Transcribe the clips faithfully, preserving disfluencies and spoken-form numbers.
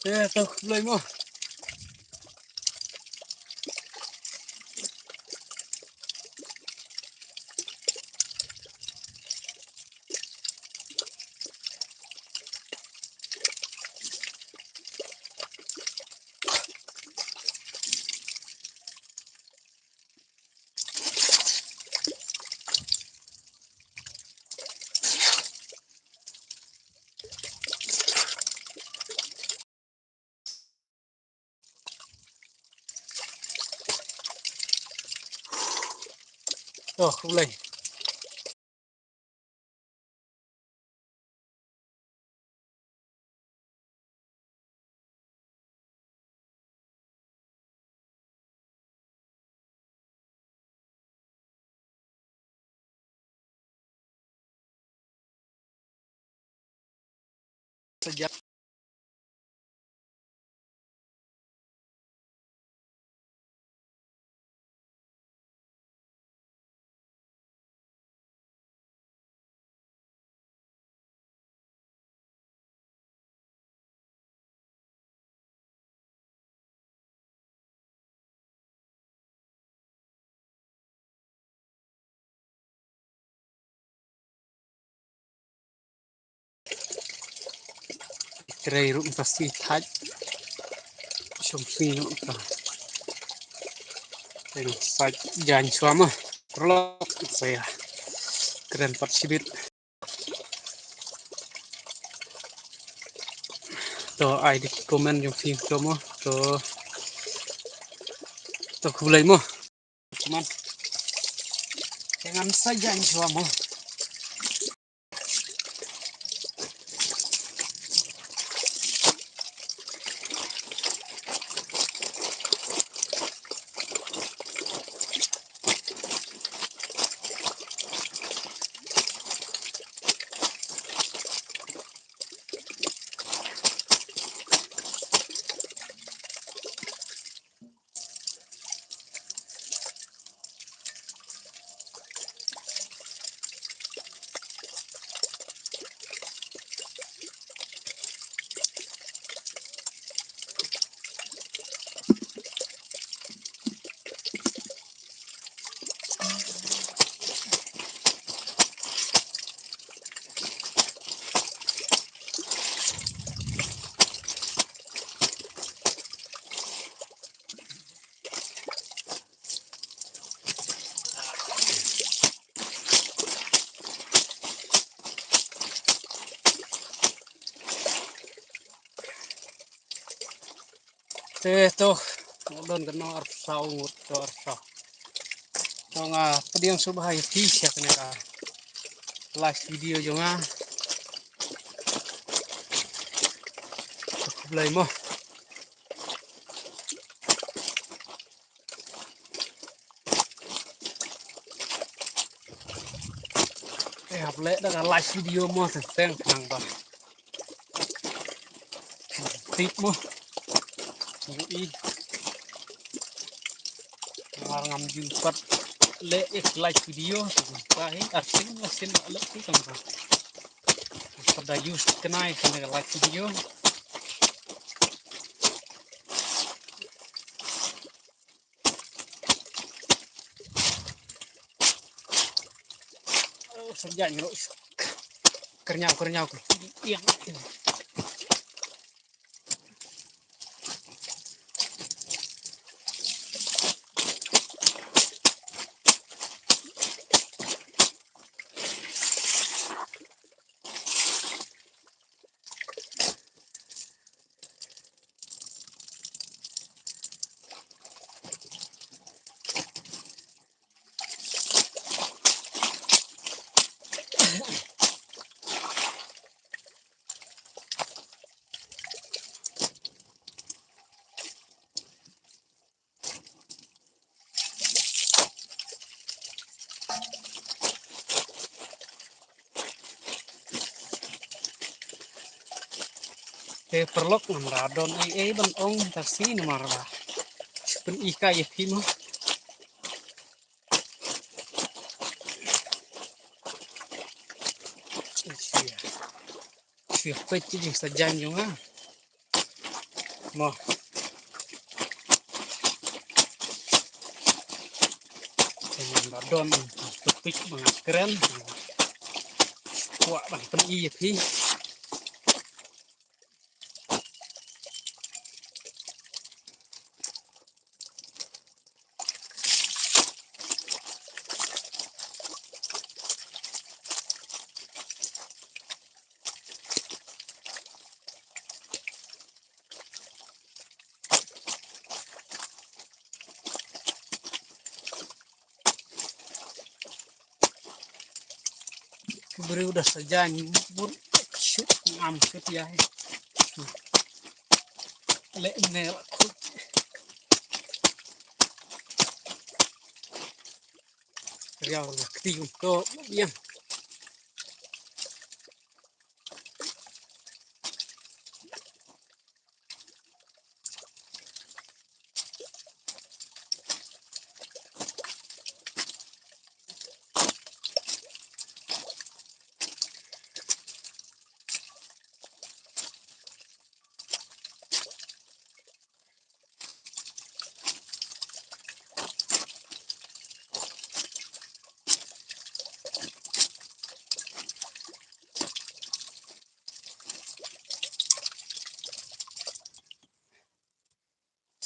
Eh, to, khublei mo. To, khublei. Sa jan. Trei ruh mynta, sngewthuh. Shong sngi ruh mynta. Teng sa jan shuwa mo. Krlok sa ïa. Kren pat shibit. To ai da ki comment jong phi to mo. To. To khublei mo. Cuman. Te ngan sa jan shuwa mo. Te to, nga don kano arphew saw ngut, to arphew saw. To nga pdiang sngewbha ïa phi sha kane ka live video jong nga. Khublei mo. Eh, hap leh da ka live video mo, teng teng khnang ba tip mo. Ngi i. Nga ngam ju pat leh ïa ka live video. Ba hi arsien arsien leh tu tang ba. Pat da use kane ka live video. Oh, sa jan ruh. Kyrñaw, kyrñaw. Ïa. Te paralok, ngam da don ei ei ban ong mynta ka sngi namar ba shu pyni kai ïa phi mo. Shu peit ki jingsajan jong nga mo. Te ngam da don toothpick ba nga kren. Kwah ban pyni ïa phi. Ki briew da sajan bun shu ngam shu ïa. Leh ne la khut. Riaw la kti kum to biang.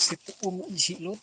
Sit um ji lut.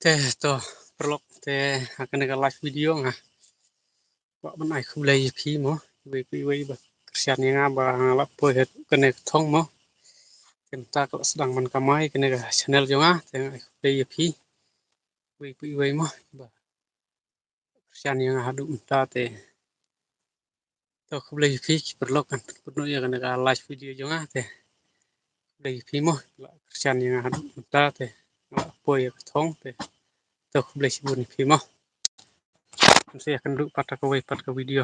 Te to, paralok, te ha kane ka live video nga kwah ban ai khublei ïa phi mo, iwei pa iwei ba kyrshan ïa nga ba nga la poi ha kane ka thong mo. Te mynta ka la sdang ban kamai kane ka channel jong nga, te nga ai khublei ïa phi iwei pa iwei mo ba kyrshan ïa nga haduh mynta te. To khublei ïa phi ki paralok, kan pynput noh ïa kane ka live video jong nga te. Khublei ïa phi mo, la kyrshan ïa nga haduh mynta te. La poi ïa ka thong te. To khublei shibun ïa phi mo. Kan sa ïakynduh pat ha kawei pat ka video.